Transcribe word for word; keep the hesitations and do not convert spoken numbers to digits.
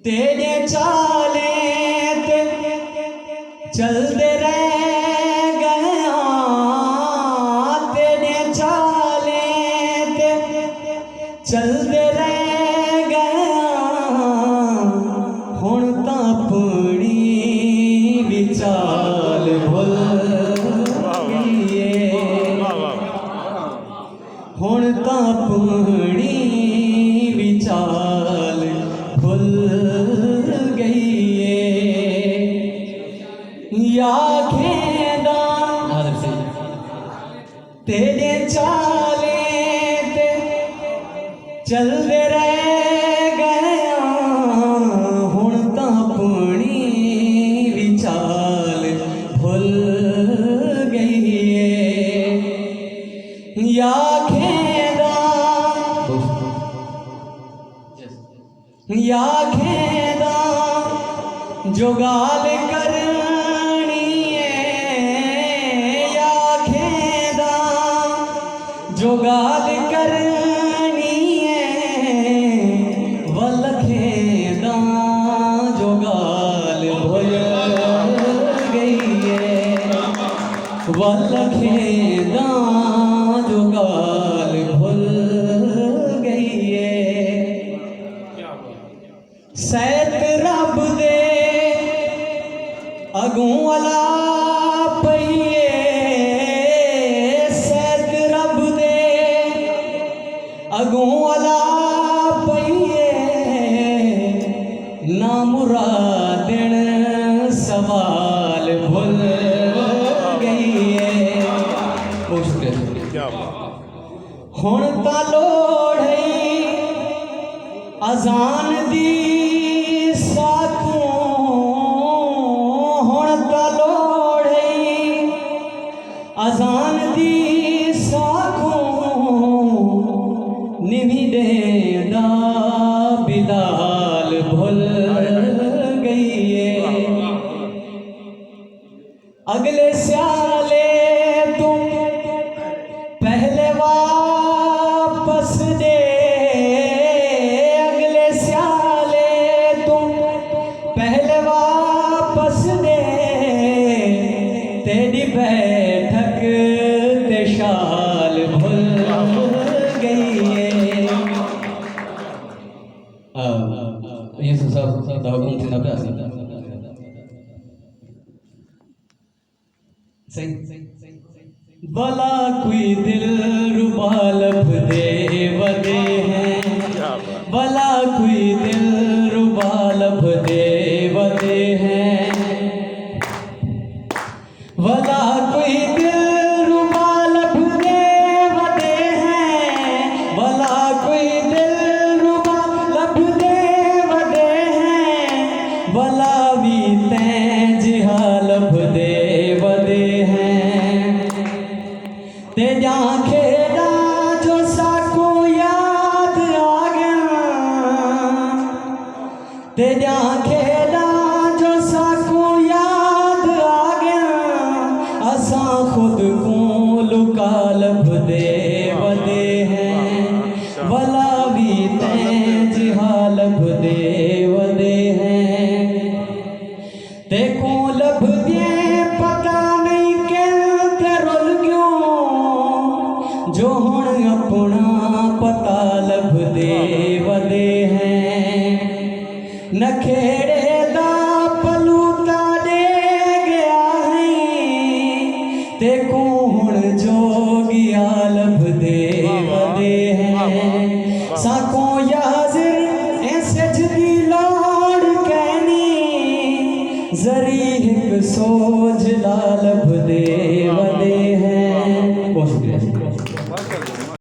تیݙے چالیں تے چلدے رہ ڳئے آں، تیݙے چالیں تے چلدے رہ ڳئے آں، ہݨ تاں اپݨی وی چال بھل ڳئی اے۔ ہݨ تاں اپݨی وی چال بھل ڳئی اے۔ یا کھیݙاں تیݙے چالیں تے چلدے رہ ڳئے آں، ہݨ تاں اپݨی وی چال بھل ڳئی اے۔ یا کھیݙاں، یا کھیݙاں جو ڳالھ کرݨی اے، یا کھیݙاں جو ڳالھ کرݨی اے، ول کھیݙاں جو ڳالھ بھل ڳئی اے، ول کھیݙاں جو ڳالھ بھل ڳئی اے۔ سیت رب دے اڳوں الا پئی اے، سیت رب دے اڳوں الا پئی اے، نامرادݨ سوال بھل ڳئی اے۔ بہت شکریہ۔ کیا بات۔ ہݨ تاں لوڑ ہئی اذان دی ساکوں، ہݨ تاں لوڑ ہئی اذان دی ساکوں، نویں ݙینہہ دا بلال بھل ڳئی اے۔ اڳلے سیالے توں پہلے واپس ݙے، اڳلے سیالے توں پہلے واپس ݙے، تیݙی بیٹھک تے شال بھل ڳئی اے۔ آ، یوسف صاحب دا حکم تھیندا پیا سی۔ صحیح۔ بھلا کوئی دلربا لبھدے ودے ہیں، بھلا کوئی دلربا لبھدے ودے ہیں، بھلا کوئی دلربا لبھدے ودے ہیں، بھلا کوئی دلربا لبھدے ودے ہیں، بھلا وی تیں جیہا لبھدے ودے ہیں۔ تیݙیاں کھیݙاں جو ساکوں یاد آ ڳیاں، تیݙیاں کھیݙاں جو ساکوں یاد آ ڳیاں، اساں خود کوں لکا لبھدے ودے ہیں، ولا وی تیں جیہا لبھدے ودے ہیں۔ تیکوں لبھدیں پتہ نئیں کن تے رل ڳیوں، جو ہݨ اپݨا پتہ لبھدے ودے ہیں۔ نکھیڑے دا پلوتا ݙے ڳیا ہئیں، تیکوں ہݨ جوڳیا لبھدے ودے ہیں۔ ساکوں یا حاضر ایں سجھ دی لوڑ کینی، ذری ہک سوجھ لا لبھدے ودے ہیں۔ بہت شکریہ۔